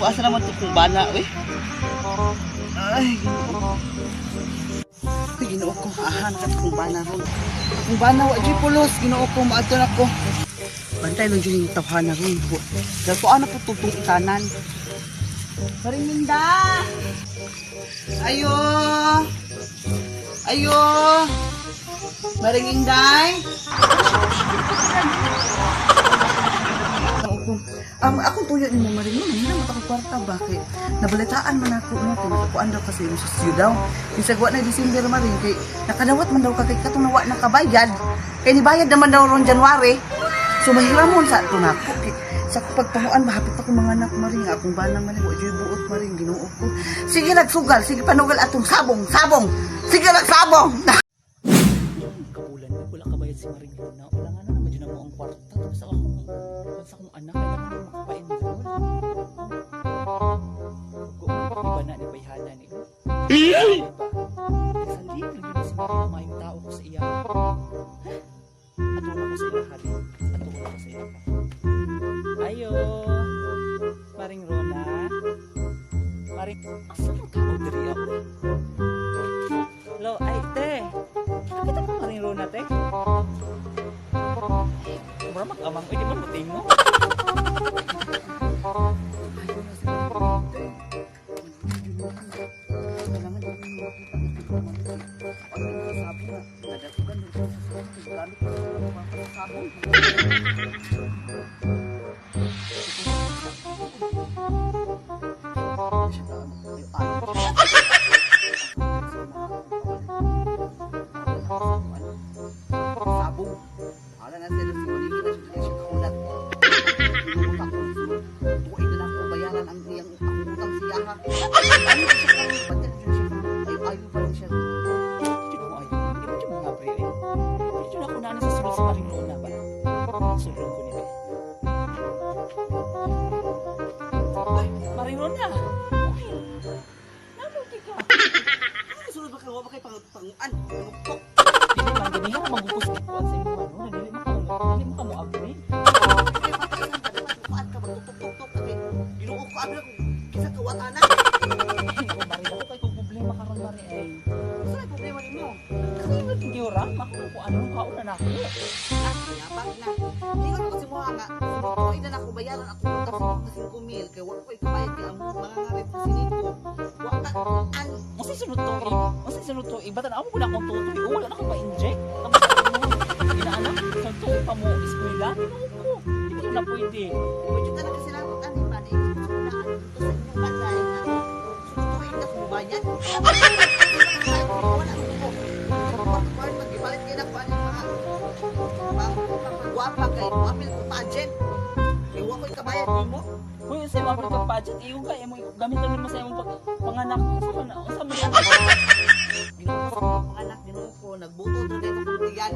Asa naman to kung bana, uy? Ay, Ginoo. Ay, Ginoo ko, ahan ka kung bana ron. Kung bana, wa jud pulos, Ginoo ko, maadto na ko. Bantay lang jud yung tawhana ron. Dato ano po tutong itanan. Mariminda! Ayo! Ayo! Maring Inday? Ako, ang akong tuyo ni mo Maring, no, mahina mo ako kwarta ba kay nabalitaan man ako mo kay nakakuan daw kasi mo sa daw. Bisag wa na December, Maring, kay nakadawat man daw ka kay katong nawa nakabayad. Kay nibayad naman daw ron January. So mahiramon sa ato nako kay sa pagpahuan mahapit ako mga anak, Maring, akong bana man wa jud buot, Maring, Ginoo ko. Sige nagsugal, sige panugal atong sabong, sabong. Sige nagsabong. Kabulan ko, wala ka bayad si Maring Luna. Wala nga na naman dyan mo ang kwarta. Tapos ako, sa akong anak, kailangan na makapa-enroll. Iba na ni Bayhana ni. Diba? Nagsalig lang yun si Maring na maayong tao ko sa iya. Ato na ko sa iya, hari. Ato na ko sa iya. Ayo, Maring Rona. Maring, asa ang tao diri ako? Hello, ay, te. Nakita ko Maring Rona, te. Mura mag-amang, uy, di ba muting mo? Kailangan namin makita ng tignan. Ano yung sabi na, nadatugan ng gamit ko sa sabong. Sabong. Ala na sila si Waliki na siya kaulat. Tuig na ako bayaran ang iyang ang utang siya ha. Ano siya karon? Ba't siya karon? Ayo ayo pa rin siya. Di mo ayo, di mo mga pre, eh. Di na ako nani sa sulod sa Maring Rona ba? Sulod ko ni be. Ay, Maring Rona! Ay, namuti ka. Ano sulod ba kayo? Ba kay panguan? Panuktok. Dili man, ganihan ang magupos kuan sa imong ano, na dili man ka mo agree. Kaya pagkasan ka dapat kuan ka magtuktok-tuktok kay Ginoo ko abi ko kinsa ka wa ana. Ay, naku, Maring, ako kay kung problema karon Mari ay. Unsa may problema nimo? Kasi yung giura, ako kung ano kauna na ako. Ah, yabang na. Ingon ko si Moha nga, sunod tuig na nako bayaran ako utang sa mga 5,000 kay wa ko ikabayad kay ang mga ngarit sa siniko. Wa ka an Masa sunod to eh. Masa sunod to eh. Bata na ako na akong tutoy. Oh, wala na akong pa-inject. Tapos ano, inaanak, sa tuoy pa mo eskwela. Ginoo ko. Hindi ko na pwede. Medyo ka na kasi lang ani ba na ingon ko sa unaan dito sa inyong balay nga sunod tuig na ko bayad. Wala ko. Kwarta magipalit kay nako ani mga pagwapa kay apil ko pageant. Kay wa ko ikabayad nimo. Uy, sa mga pag budget, iyo ka, imo gamiton mo sa imong pag panganak. Unsa man, unsa man yan? Ginoo ko sa akong anak, Ginoo ko, nagbuto to dito kong tiyan.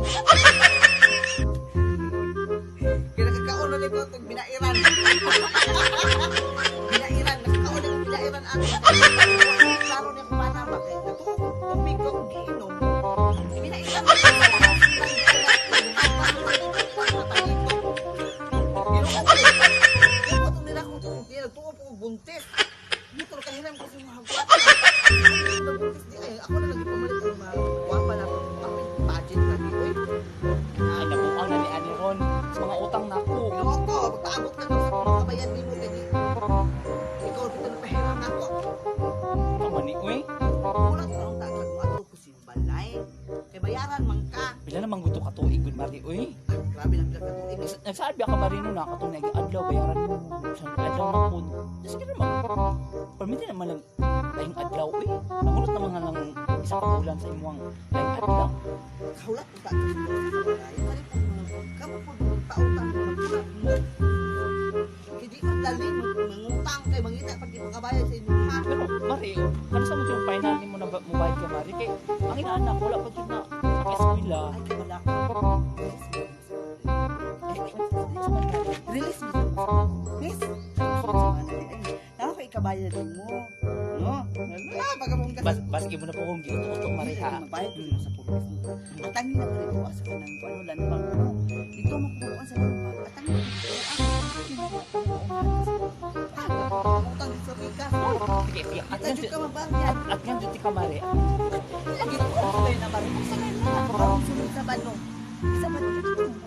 Kaya nakakaon na nito itong binairan. Binairan, nakakaon na binairan ato. Klaro niya kung mana ba, kaya natuo ko, tubig ko kung giinom. Binairan ko. Ginoo ko, ginoo ko itong nila kong tiyan, nagtuo po kong buntis. Dito, kahiram ko sa mga gwapa. Nabuntis di ay, ako na lagi pamalit ang mga gwapa na apil budget lagi. Uy, Ay, nabuang na ni Ani Ron sa mga utang nako. Ginoo ko, magpaabot ka daw sa mga kabayan nimo kay ikaw dito na pahiram nako. Tama ni, uy. Wala ko ang tagad mo ato ko simbalay. Kay bayaran man ka. Pila naman gusto ka tuig, gud Mari, uy. Ah, grabe na pila ka tuig. Nagsaad ba ka Marino na katong nag adlaw bayaran mo sa adlaw na po. Sige naman. Permiti naman lang tayong adlaw uy. Nagulot naman nga lang isa ka bulan sa imong tayong adlaw. Kahulat ko ta sa balay. Kani po kamo po pautang mo magkulat mo. Kay di man dali mo mangutang kay mangita pag di mo kabayad sa inyong ha. Pero Mari, kano sa mo yung final nimo na mobayad ka Mari kay ang inaanak wala pa jud na naka-eskwela. Ay, kay wala ko. Release mo. Please. Ay, ko ikabayad mo. No? Wala, baga mong Bas basige mo na po kung giuto-uto Mari ha. Magbayad ko sa pulis. Ang tangi na ko rito asa ka ng ano landmark mo. Dito makukuha sa landmark. At tangi na ko dito. Utang sa Rika. Sige, sige. At Kita nga jud ka mabayad. At nga jud ka, Mare. Lagi ko na Maring. Sa na. Karon sunod Sabado. Sabado.